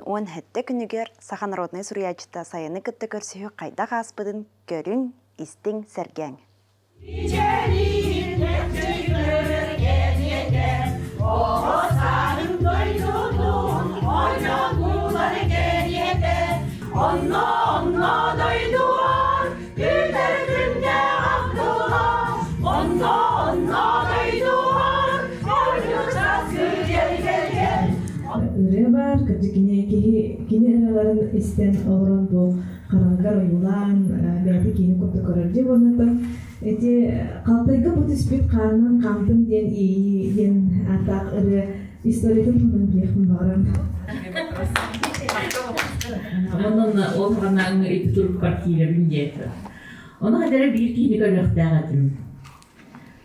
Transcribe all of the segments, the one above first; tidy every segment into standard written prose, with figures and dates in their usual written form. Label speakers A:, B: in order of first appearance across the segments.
A: 17 күнүгэр саха народнай суруйааччыта Сайаны кытта көрсүһүү хайдах ааспытын көрүҥ, истиҥ, сэргээҥ.
B: Онно, онно дойдугар күлэр күннээх ахтылҕа, онно, онно дойдугар
C: Ырыа баар, кырдьык кини киһи кини ырыаларын истэн олорон бу хараҕыгар ойуулаан бэйэтэ киинэ курдук көрөр дии уонна ити халтайга бу түспүт хаанынан хаамтым диэн иэйии диэн ааттаах ырыа историятын туһунан билиэхпин баҕарам.
D: Онон ол ханаҥҥа ити турукпар киирэбин диэтэ. Ону хадара биир киһини көрүөхтээх этим.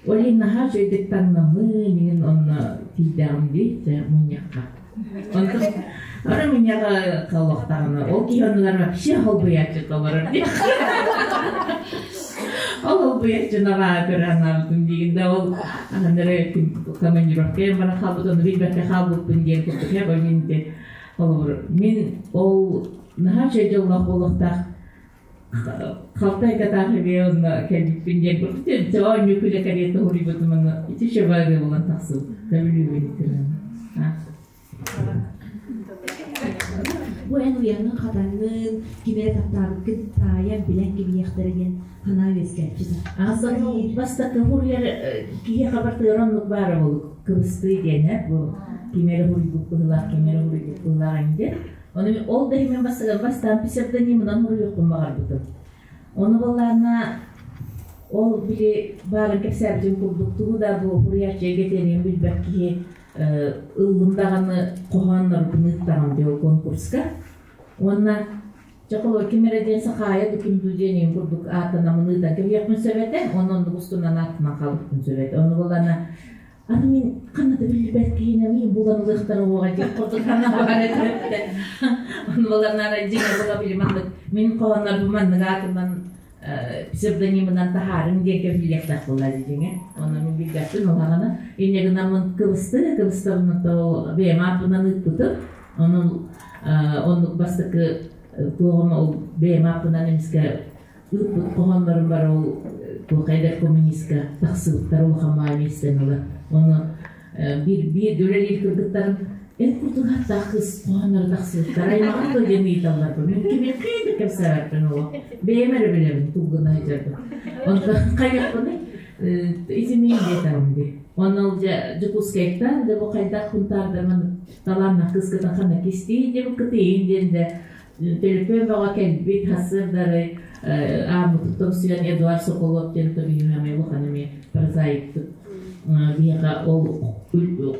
D: Ол иһин наһаа үчүгэйдик таҥнаммын, мин онно тиийдэҕим дии, дьэ, мунньахха. Онтон ары мунньаҕа холлохтоҕуна, ол киһи оннугар вообще холбуйааччы толорор дии. Ол холбуйааччынаҕа көрө анаабытым диигин да ол анары командировка баран хаалбыт, ону билбэккэ хаалбыппын диэн курдук ээ, мин холобур, мин ол наһаа үчүгэй дьоллоох буолуохтаах Халтай катаах эмиэ онно кэлбиппин диэн курдук оонньуу күлэ кэриэтэ уһуруйбутум аны ити шебары булан тахсыбыт көбүлүүбүн итирэн
E: Бу эн уйаҥҥын хатаҥҥын, кими эрэ таптаабыккын таайан билэн кэбиһиэхтэрэ диэн санаа үөскээччи.
D: Бастакы хуруйар киһиэхэ бартыгар оннук баара буолук кыбыстыы диэн э бу кими эрэ хуруйбут быһыылаах кими эрэ хуруйбут быһыылаах инде Ону ол да иһин бастаан псевдонимынан суруйуохпун баҕарбытым. Ону буоллаҕына ол били баарын кэпсээбитим курдук тугу да бу суруйааччы эйгэтиэниин билбэт киһи ыллым даҕаны хоһооннорбун ыыттаҕым дии ол конкурска. Уонна дьэ холобур ким эрэ диэн Сахаайа Дукунду диэн иһин курдук ааттанаммын ыытан кэбиһиэхпин сөп этэ, уонна оннук устунан ааттанан хаалбыппын сөп этэ. Ону буоллаҕына Аны мин ханна да биллибэт киһини мин булан ылыахтара уоҕа диэх курдук санаа баар этэ. Ону буланнара дьиҥэ була били маннык мин хоһооннорбун маннык аатынан псевдонимынан таһаарыҥ диэн кэбиһиллиэхтээх буолла дьиҥэ. Ону мин билбэппин улаҕана. Инньэ гынаммын кыбысты, кыбыстабын ол бэйэм ааппынан ыыппытым. Ону оннук бастакы туоҕум ол бэйэм ааппынан эмискэ ыыппыт хоһооннорум бары ол туохайдар коммунистка тахсыбыттар улахан баай миэстэни ыла. Ону биир биир үлэлиир кыргыттарым эн курдук аттаах кыыс хоһоонноро тахсыбыттар аймаҕым да диэн ыйыталлар мин кимиэхэ да кэпсээбэппин олох бэйэм эрэ билэбин тугу сылдьарбын онтон хайыахпыный ити мин диэтэҕим дии онно ол дьэ Дьокуускайтан да бу хайдах хунтаардармын талааннаах кыыскытын ханна кистии диэбиккитийин диэн да Төлөпүөн бөҕө кэлбит, сарсыардары ааммытыттан сүөн Эдуард Соколов диэн тобиһыамай улахан эмиэ прозаикпыт биһиэхэ ол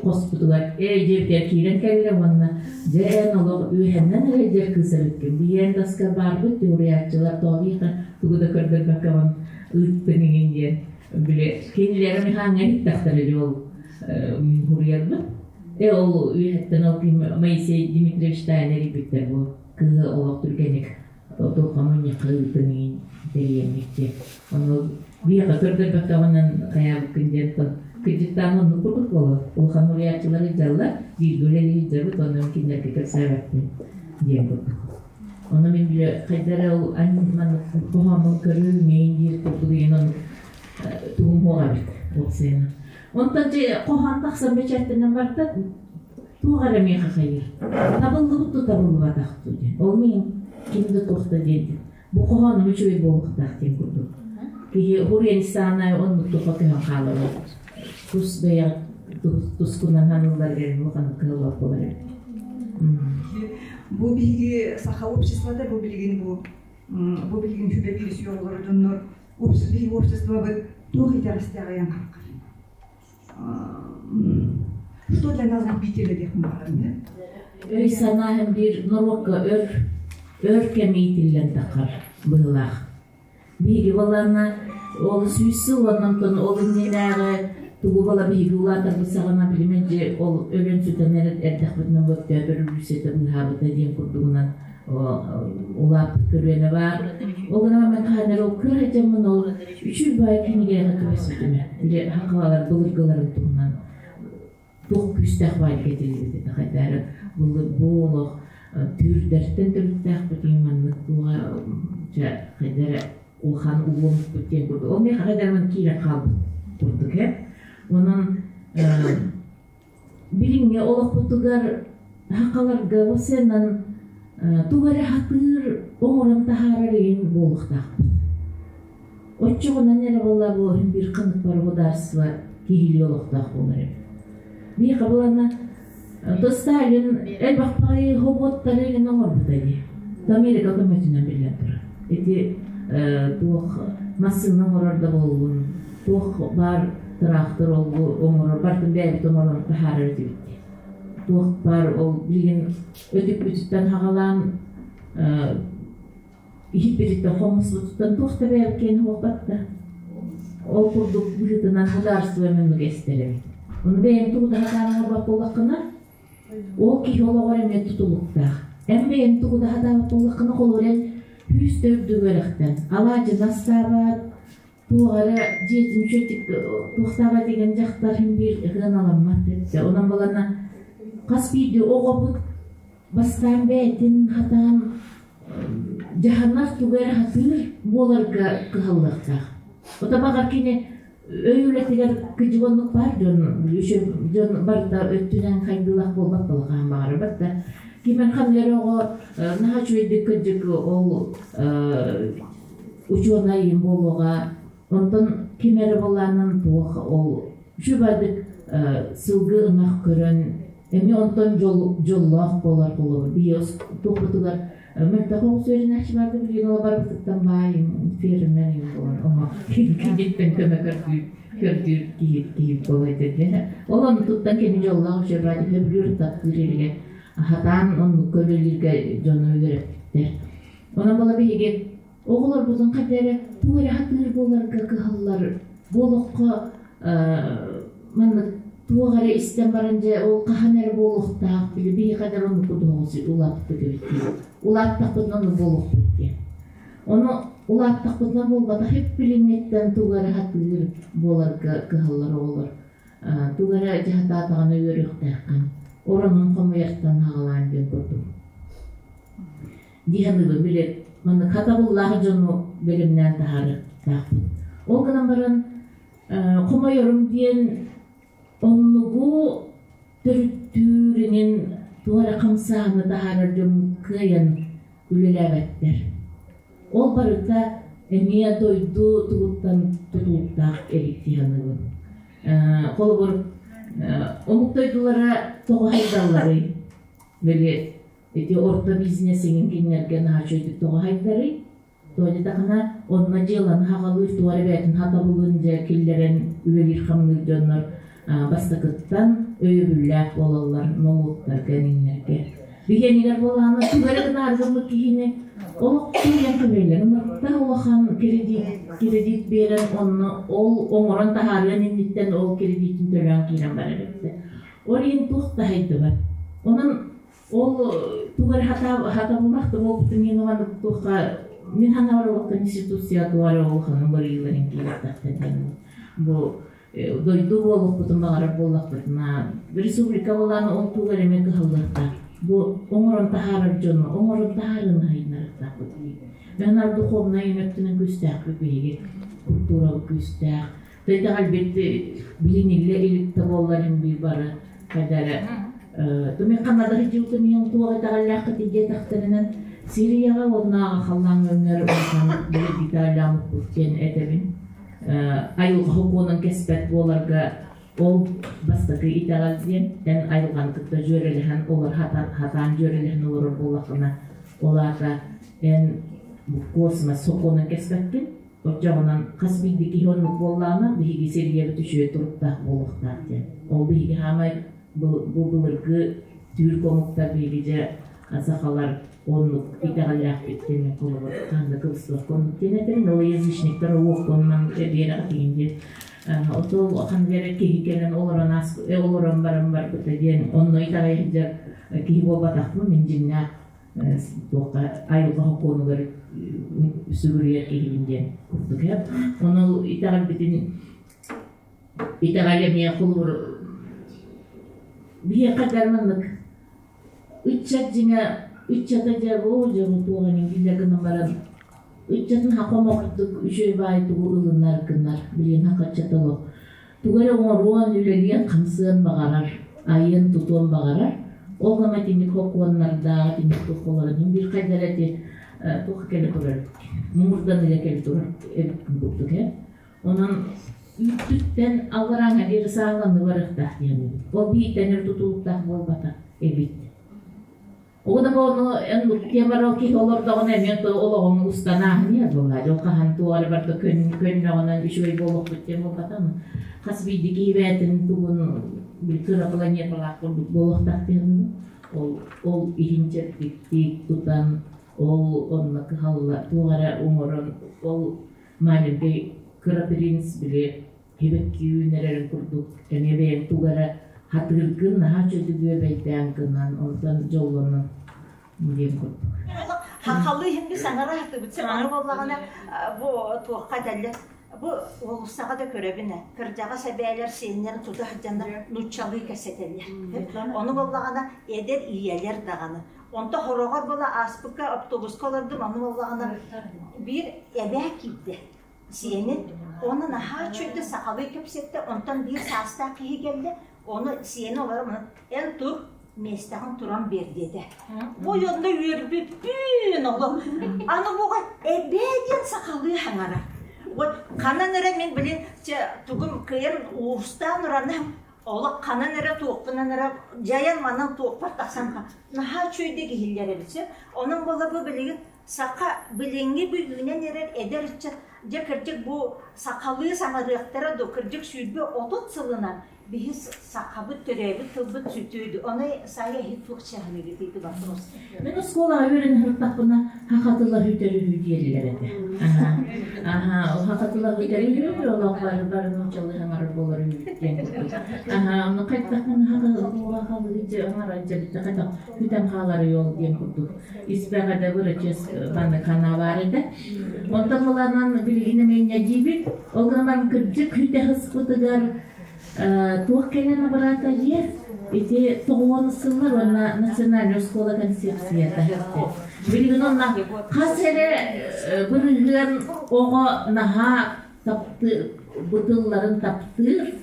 D: хоспутугар ээ дьиэбитигэр киирэн кэллэ уонна дьэ эн олох үөһэннэн эрэ кыыс эбиккин биһиэн таска баарбыт теорияччылар тоҕо биһиэхэ тугу да көрдөрбөккө ыыттыҥ иҥин диэн били кинилэри мехаҥҥа иһиттэхтэрэ дии ол мин суруйарбын Э ол үөһэттэн ол ким Моисей Дмитриевич таайан эрийбиттэр бу кыыһы олох түргэнник туохха мунньахха ыытын иин тэрийэммит Ону биһиэхэ көрдөрбөтөҕүнэн хайаабыккын диэн кырдьыктаан оннук курдук буолар. Улахан уруйааччылар ыдьаллар, бииргэ үлэлии сылдьабыт, онон кинилэргэ кэпсээбэппин диэн курдук. Ону мин бile хайда эрэ ол маннык хоһооммун көрүү, миин диир курдук иин оннук тугум суох эбит ол сыана. Онтон дьэ хоһоон тахсан бэчээттэнэн барда, туох эрэ миэхэ хайыыр. Табыллыбыт дуу, табыллыбатах дуу диэн. Ол мин ким да туох да диэн бу хоһоонум үчүгэй буолуохтаах диэн курдук. Киһи хуруйан истэҕинэ оннук туха көһөн хаалар. Тус бэйэҕит тускунан ханыылларыгар улахан кыһаллар буолар эбит.
F: Бу биһиги саха обществота бу билигин бу бу билигин сүбэ биир оҕолору дьоннор биһиги обществобыт туох итэҕэстээҕийэн хараххар что для нас губителя диэх баҕарабын
D: Өй санааһын биир норуокка өр өр кэм иитиллэн таххар быһыылаах. Биһиги балаана ол сүүс сыл оннонтон ол иннинээҕи тугу бала биһиги улаатарбыт саҕана билимэн дьэ ол өлөн сүтэн эрдэхпитинэ бөктөөбөр үлүсэтэ быыһаабыта диэн курдугунан улааппыт көлүөнэ баар. Ол гынан мен хааннар ол кыра дьаммын ол үчүгэй баай кинигэҕэ түбэспитим. Били хахалар былыргыларын туһунан туох күүстээх баайга этиллибит этэ хайдары бу олох Түүрдэртэн төрүттээхпитин маннык туоҕа дьэ хайда эрэ улахан улуоммут диэн курдук. Ол миэхэ хайда эрэ киирэн хаалбыт курдук ээ. Онон билиҥҥи олохпутугар сахаларга осенан тугу эрэ хатыыр оҥорон таһаарар иһин буолуохтаахпыт. Оччоҕунан эрэ буолла бу биир ханнык государство киһилии олохтоох буолар эбит. Биһиэхэ буолана то Сталин элбэх баҕайы хобуоттары иҥэн оҥорбута дии. Америка көмөтүнэн биллэн турар. Ити туох массыына оҥорор да буоллун, туох баар тыраахтыр ол оҥорор, барытын бэйэбит оҥорон таһаарар этибит дии. Туох баар ол билигин өтүкпүтүттэн хаҕалаан иһиппититтэн хомуспутуттан туох да бэйэбит киэн буолбат да. Ол курдук быһыытынан государство мөҥүгэ эстэр эбит. Ону бэйэҥ тугу да сатаан оҥорбот буоллаххына, ол киһи олоҕор эмиэ тутулуктаах. Эн бэйэҥ тугу да сатаабат буоллаххына, холобур эн күүс да үрдүк үөрэхтэн, алаадьыны астаабат, туох эрэ дьиэтин үчүгэйдик туохтаабат деген дьахтар иһин биир ыаналаммат эттэ. Онон балана хас биирдии оҕобут бастаан бэйэтин хатаан дьаһанар тугу эрэ хатыыр буоларга кыһаллыахтаах. Ото баҕар кини өй үлэтигэр кыдьыгоннук баар дьон дьон барыта өттүнэн хайдыылаах буолбат балаҕаан баҕарабат да кимэн ханна эрэ оҕо наһаа үчүгэйдик кырдьык ол учуонай буолуоҕа онтон ким эрэ буолаанын туох ол үчүгэйдик сылгы ынах көрөн эмиэ онтон дьоллоох буолар холобур биһи туохпутугар мөлтөх оҕус үөрэнээччи барды билигин ол барбытыттан баайым фермер буолан оҥо киһиттэн көмө көрдүүр көрдүүр киһи киһи буолайдыр диэн ол ону туттан кини дьоллоох үчүгэй сөбүлүүр таптыыр илигэ хатаан оннукка үлэлииргэ дьону үөрэппиттэр онон була биһиги оҕолорбутун хайда эрэ тугу эрэ хатыыр буоларга кыһаллар бу олоххо маннык туох эрэ истэн баран дьэ ол хаһан эрэ буолуохтаах били биһиэхэ да оннук улааппыт эбит дии улааттахпытына ону буолуохпут диэн ону улааттахпытына буолбатах иппилиҥҥиттэн тугу эрэ хатыыр буоларга кыһаллар оҕолор тугу эрэ дьаһатаатаҕына үөрүөхтээххин оронун хомуйартан хаҕалаан диэн курдук дии саныыбын били маннык хатабыллаах дьону бэлэмнээн таһаарыахтаахпыт ол гынан баран хомойорум диэн оннугу төрүттүүрүнэн туох эрэ хамсааһыны таһаарар дьоммут кыайан үлэлээбэттэр. Ол барыта эмиэ дойду тугуттан тутулуктаах эбит дии саныыбын. Холобур, омук дойдулара тоҕо хайдалларый? Били ити орто бизнес иҥин кинилэргэ наһаа үчүгэйдик тоҕо хайдарый? Туолитахына онно дьыаланы хаҕалыыр туох эрэ бэйэтин хатабылын дьэ киллэрэн үлэлиир-хамныыр дьоннор бастакыттан өйөбүллээх буолаллар нолуоктарга эҥиннэргэ. Биһиэнигэр буолаана тугу эрэ гынаары гыммыт киһини олох тиийэн көмөлөр ынырта улахан кредит кредит биэрэн онно ол оҥорон таһаарыан инниттэн ол кредитин төлөөн киирэн барар эбит. Ол иһин туох да хайдыбат. Онон Ол тугу эрэ хатабыллах да буолбутун иһин маннык туохха мин санаабар олох конституция туох эрэ улаханын барыыларын киирбэтэхтэр диэн бу дойду буолуохпутун баҕарар буоллахпытына республика буолаан ол тугу эрэ эмиэ кыһаллыахтаах бу оҥорон таһаарар дьону оҥорон таһаарыыны хайыннарыахтаахпыт Мен духовнай өттүнэн күүстээхпит биһиги культурабыт күүстээх итэҕэлбит билиниллэ илик да буоллар иһин бии бары хайда эрэ Туми ханна дьылтын иһин туох итэҕэллээххит диэтэхтэринэн Сирияҕа уоннааҕы халлаан өҥөр улахан Италияммыт диэн этэбин айылҕа сокуонун кэспэт буоларга ол бастакы итэҕэл диэн эн айылҕаны кытта дьүөрэлэһэн олор хатаан дьүөрэлэһэн олорор буоллаххына ол аата эн космос сокуонун кэспэккин Оччоҕунан хас биирдии киһи оннук буоллаҕына, биһиги сирийэбит үчүгэй туруктаах буолуохтаах диэн. Ол биһиги хаамай бу былыргы түүр омуктар биһиги дьэ сахалар оннук итэҕэллээхпит диэн холобур ханна кыбыстыбакка оннук диэн этэрин ол язычниктар уокконунан биэрэҕит иһин диэн отол ханна эрэ киһи кэлэн олорон олорон баран барбыта диэн онно итэҕэйэ сылдьар киһи буолбатахпын мин дьиҥнээх туохха айылҕа сокуонугар сүгүрүйэр киһибин диэн курдук ээ. Ону итэҕэлбитин итэҕэл эмиэ холобур биһиэхэ дьэ маннык ыччат дьиҥэ Ыччата дьэ бу дьэ бу туох эҥин биллэр гынан баран ыччатын хаха омоҕойдук үчүгэй баай тугу ылынар гынар билигин хаха ыччата олох тугу эрэ оҥоруон, үлэлиэн-хамсыан баҕарар, айыан-тутуон баҕарар. Ол гына итинник хокуоннардаах, итинник туох олорон биир хайдара ити туох кэлэ турар, муҥурданыыга кэлэ турар эбит курдук ээ. Онон үүттүттэн алларааҥҥа диэри саалланыы барыахтаах диэн ол бииртэн өр тутулуктаах буолбатах эбит. Оҕо да ону эн темара киһи олордоҕуна эмиэ олоҕуҥ устан ааһыныа буоллаа. Дьол хаһан туох эрэ барыта көннөҕүнэн үчүгэй буолуохпут диэн буолбатах. Хас биирдии киһи бэйэтин тугун кыра планеталаах курдук буолуохтаах диэн ол ол иһин чэбдиктик тутан ол онно кыһалла туох эрэ оҥорон ол маленький кыра принц били кибэкки үүнэрэрин курдук эмиэ бэйэҥ тугу эрэ хатыыргын наһаа чөдүгүөбэйдээн гынан онтон дьоллонон диэн курдук.
G: Хахалыы иһин саҥара сатыбыт саҥара буоллаҕына бу туохха этэллэр бу уулуссаҕа да көрөбүн ээ кырдьаҕас эбээлэр сиэннэрин тута сылдьаннар нууччалыы кэпсэтэллэр ону буоллаҕына эдэр ийэлэр даҕаны онто хороҕор буола ааспыкка автобуска олордум ону буоллаҕына биир эбээ киирдэ Сиэнин уонна наһаа үчүгэйдик сахалыы кэпсэттэ, онтон биир саастаах киһи кэллэ, ону сиэнэ олорон эн тур, миэстэҕин туран биэр диэтэ. Бу онно үөрбүппүн олох. Аны буга эбээ диэн сахалыы хаҥара. Вот ханан эрэ мин блин тугум кыайан уустаан ураным олох ханан эрэ туохпунан эрэ дьайан манан туохпар тахсан наһаа үчүгэйдик иһиллэр эбит Онон буола бу билигин Саха билиҥҥи бу үүнэн эрэр эдэр ыччат дьэ кырдьык бу сахалыы саҥарыахтара дуо кырдьык 20-30 сылынан биһи сахабыт төрөөбүт тылбыт сүтүөдү ону сайа иһит туох чаһыныгыт ити вопрос.
D: Мин оскуолаҕа үөрэнэ сырыттахпына саха тыла үтөрүһүү диэллэр этэ. Аха, саха тыла үтөрүһүү олох бары бары нууччалыы саҥарар буолар үһү диэн курдук. Аха, ону хайдахпына саха тыла оҥорон дьэбитэ хайдах бүтэн хаалар ол диэн курдук. Испэҕэ да бырачыас маннык санаа баар этэ. Онтон буланан билигин эмиэ диибит. Ол гынан баран кырдьык хүтэ сыспытыгар туох кэлэн абыраата диэ ити тоҕуон сыллар уонна национальная школа концепцията. Билигин онно хас эрэ бырыһыан оҕо наһаа тапты бытылларын таптыыр,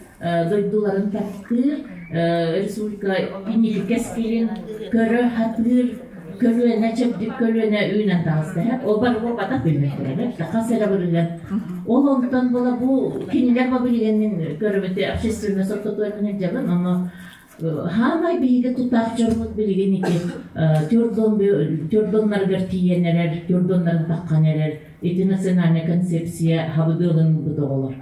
D: дойдуларын таптыыр, республика инники кэскилин көрө сатыыр көлүөнэ чэбдик көлүөнэ үүнэн таҕыста ол бар буолбатах билбэттэрэ хас эрэ бырыган ол онтон була бу кинилэр бу билигин көрөбүт общественность ортотугар мин дьабын ону хаамай биһиги тутаах дьоммут билигин ити тюрдоннарыгар тиийэн эрэр тюрдоннарын таххан эрэр ити национальная концепция хабыдыалын ылбыт оҕолор.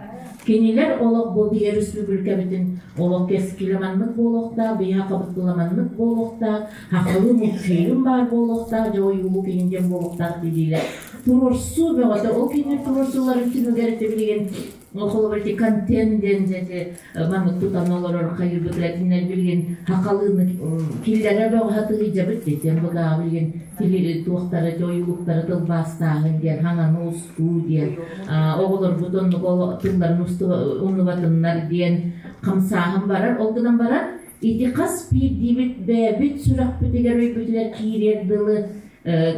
D: Кинилэр олох бу биһи өрөспүүбүлүкэбитин олох кэскилэ маннык буолуохтаах, биһи хабыттыла маннык буолуохтаах, хахалыы мультфильм баар буолуохтаах, дьэ ойуулук иһин диэн буолуохтаах дииллэр. Туруорсуу бөҕөтө, ол кинилэр туруорсууларын түмүгэр ити билигин Холобур ити контент диэн дьэ маннык тутан олорор хайырбытыгар кинилэр билигин хахалыыны киллэрэ бөҕө сатыыдьабыт диэн быгаа билигин туохтара ойуулуктары тылбаастааһын диэн хаҥаны устуу диэн оҕолорбут оннук тылларын умнубатыннар диэн хамсааһын барар ол гынан баран ити хас биирдиибит бэйэбит сүрэхпитигэр өйбүтүгэр киириэр дылы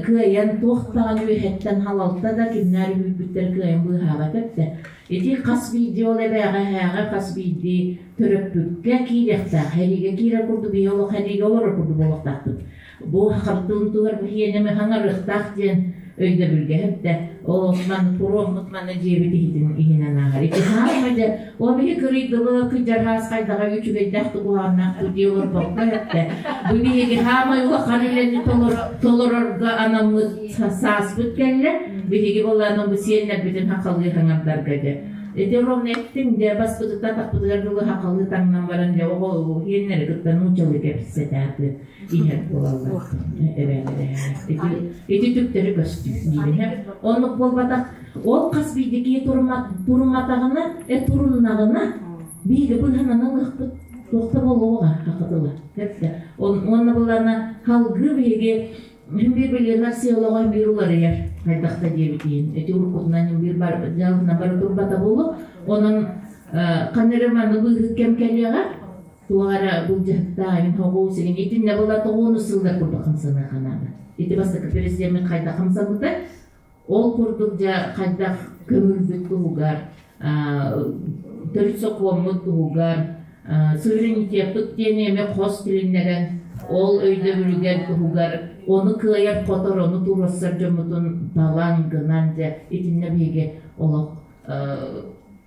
D: кыайан туох даҕаны үөһэттэн халалта да кимнээр үһүйбүттэр кыайан быыһаабат эбитэ. Ити хас биирдии ол эбээҕэ эһээҕэ хас биирдии төрөппүккэ киириэхтээх, хэриигэ киирэр курдук ийэ олох хэриигэ олорор курдук буолуохтаахпыт. Бу хартыын тугар бу иэнэми хаҥарыахтаах диэн өйдөбүлгэ эбитэ. Ол маны туруоммут маны дьиэбит иһитин иһинэн ааһар. Ити хаама дьэ, ол биһи кырыйдылы кыдьархаас хайдаҕа үчүгэйдээх тугуһааннаах дии олорбокко эттэ. Бу биһиги хаамай улахан үлэни толорорго анаммыт сааспыт кэллэ. Биһиги болаанын бу сиэннэрбитин хахалыы хаҥардарга дьэ. Ити ровно эттим дьэ баспытыттан атахпытыгар дылы хахалыы таҥнан баран дьэ оҕо иэннэри кытта нууччалыы кэпсэтээти иһэр буолаллар. Эбээлэрэ. Ити түктэри көстүү диибин. Оннук буолбатах. Ол хас биирдии киһи турумматаҕына, туруннаҕына биһиги быһанан ылыахпыт туохта буолуоҕа хахытыла. Уонна булана халгыы биһиги биир билиэннэр сыалаҕа биир уларыйар хайдах да диэбитиин ити уруккутунан биир бар дьалына бары турбата буолу онон ханна эрэ манны быыһык кэм кэлиэҕэ туох эрэ былдьаһыктаах эҥин хоҕуу сигин итиннэ була тоҕууну сыллар курдук хамсаныахха наада. Ити бастакы президеммит хайдах хамсаммыта, ол курдук дьэ хайдах көҥүлбүт туһугар, төрүт сокуоммут туһугар, суверенитеппыт диэни эмиэ хос тилиннэрэн, ол өйдөбүлүгэр туһугар ону кыайар хотор, ону туруорсар дьоммутун талан гынан дьэ итиннэ биһиги олох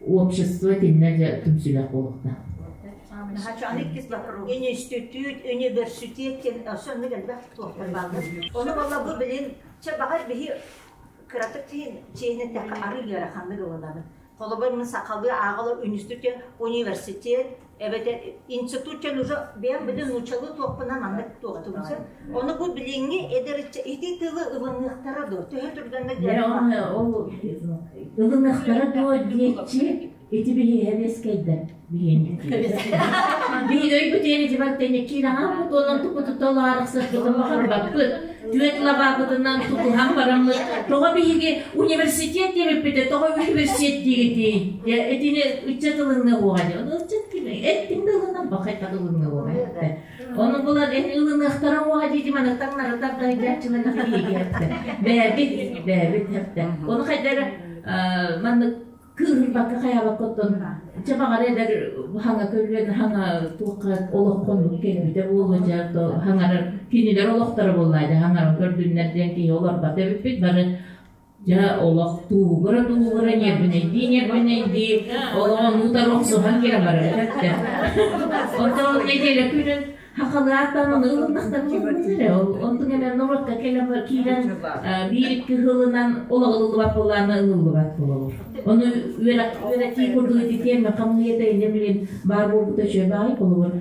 D: общество итиннэ дьэ түмсүүлээх буолуохтаах.
G: Институт, университет диэн соннук элбэх туохтар бааллар. Ону буолла бу билин чэ баҕар биһи кыратык чиэһин эттэххэ арыы ыараханнык ылынабын. Холобур мин сахалыы ааҕылар институт университет эбэтэр институт диэн уже бэйэм билин нууччалыы туохпунан маннык туохтубун. Ону бу билиҥҥи эдэр ити тылы ылыныахтара дуо? Төһө түргэнник
D: Ол ылыныахтара дуо диэччи ити биһиэхэбиэскэйдэр биһиги өйбүтүгэр ити бартыйна киирэҕэ онон тупутутта олаарахсыппытын баҕарбаппыт түөт лабаабытынан тутуһан бараммыт тоҕо биһиги университет диэбиппитэ тоҕо университет диигитий итини ыччат ылыныа уоҕа диэн ыччат кими эттиҥ да ылынан бахайта ылыныа уоҕа Ону булан эн ылыныахтара уоҕа диити маны таҥнары тардаһыйдааччылар биһиги эттэ. Бэйэбит, бэйэбит эттэ. Ону хайда эрэ маннык кыыһырбакка хайаабакка оттон чэ баҕар эдэр хаҥа көлүөн хаҥа туохха олоххоннук кэлбитэ буолуо дьэ хаҥарар кинилэр олохторо буоллаа дьэ хаҥаран көрдүннэр диэн киһи олорбот эбиппит бары дьэ олох туугура-туугура ньиэрбинэйдии-ньиэрбинэйдии олоҕун утары охсуһан киирэн барар эбит. Онтон нэдиэлэ күнүн хахалааттан ону ылыннахтарын ылыннар ол онтун эмэ норуокка кэлэн киирэн биир кыһылынан олох ылыллыбат буоллаана ылыллыбат буолар. Ону үөрэх үөрэтии курдук ити тиэмэ хамыыйата инньэ билин баар буолбута үчүгэй баҕайы холобур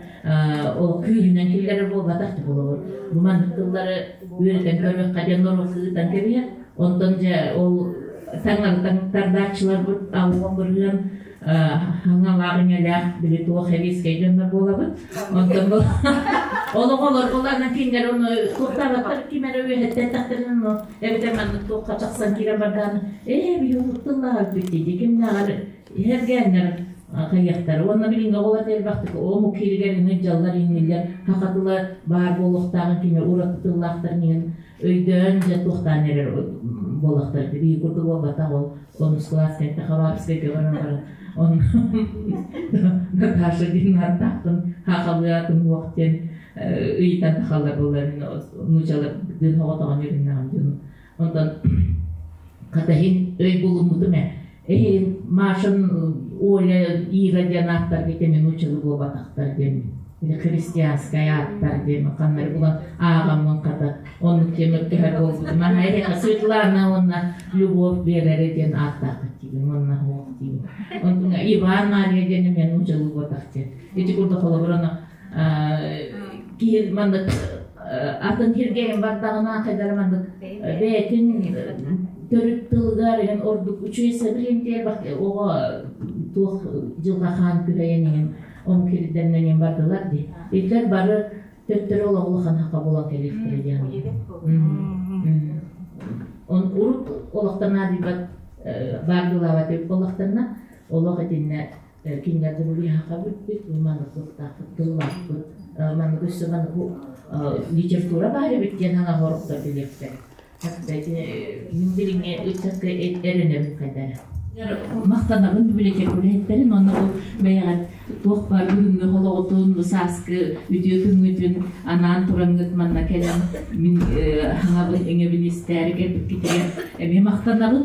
D: ол күүһүнэн киллэрэр буолбатах холобур бу маннык тыллары үөрэтэн көрүөххэ диэн норуокка ыытан кэбиһэр. Онтон дьэ ол таҥнары тардааччыларбыт алла бырыан хаҥалаах иҥэлээх били туох эбиискэй дьоннор буолабыт. Онтон бу ол оҕолор булаанан кинилэр ону туохтаабаттар ким эрэ үөһэттэн тахтарын ону эбэтэр маннык туохха тахсан киирэн бардаан ээ биһи тыллаах өлбүт дии кимнээҕэр иһэргээннэр хайыахтар уонна билиҥҥи оҕолор элбэхтик омук кииригэр ини дьаллар иҥниллэр хахатыла баар буолуохтааҕын кини ураты тыллаахтарын иһин өйдөөн дьэ туохтаан эрэр буолахтар биир курдук буолбатах ол онус кылаас кэнтэ Хабаровскайга баран баран он Наташа диэн ааттаахпын хаахалыатын уох диэн ыйытан тахаллар буолар нуучалар дын хоҕотоҕон үөрэннэҕим дьону онтон хатаһин өй булуммутум ээ эһин Машан Оля Ира диэн ааттарга кэми нуучалы буолбатахтар диэн христианскай ааттар диэн ханнары булан ааҕаммын хата оннук диэн мөккүһэр буолбутум аһа Светлана уонна Любовь биэрэрэ диэн ааттаахпыт диибин уонна суох диибин онтун Иван Мария диэн эмиэ нуучалыы буолбатах диэн ити курдук холобур ону киһи маннык атын сиргэ бардаҕына хайдара маннык бэйэтин төрүт тылыгар иһин ордук үчүгэй сабриентиэр оҕо туох дьылҕа хаан күһэйэн иһин омук сирдэринэн иһин бардылар дии. Итилэр бары төттөрү олох улахан хака буолан кэлиэхтэрэ диэн. Он урут олохтон наадыйбат баар буолаабат эбит буоллахтарына олох итиннэ кинилэр дыбылыйаха бүппүт, маннык тыллаахпыт, тыллаахпыт, маннык өссө маннык литература баар эбит диэн хаҥа хоруктар билиэхтэр. Мин билиҥҥи ыччакка эрэнэбин хайдара. Махтанабын библиотека үлэһиттэрин уонна бу бэйэҕит туох баар бүгүҥҥү олоҕутун, бу сааскы үтүө күҥҥүтүн анаан тураҥҥыт манна кэлэн мин хаҥабын иҥэбин истээри кэлбиккитигэр эмиэ махтанабын.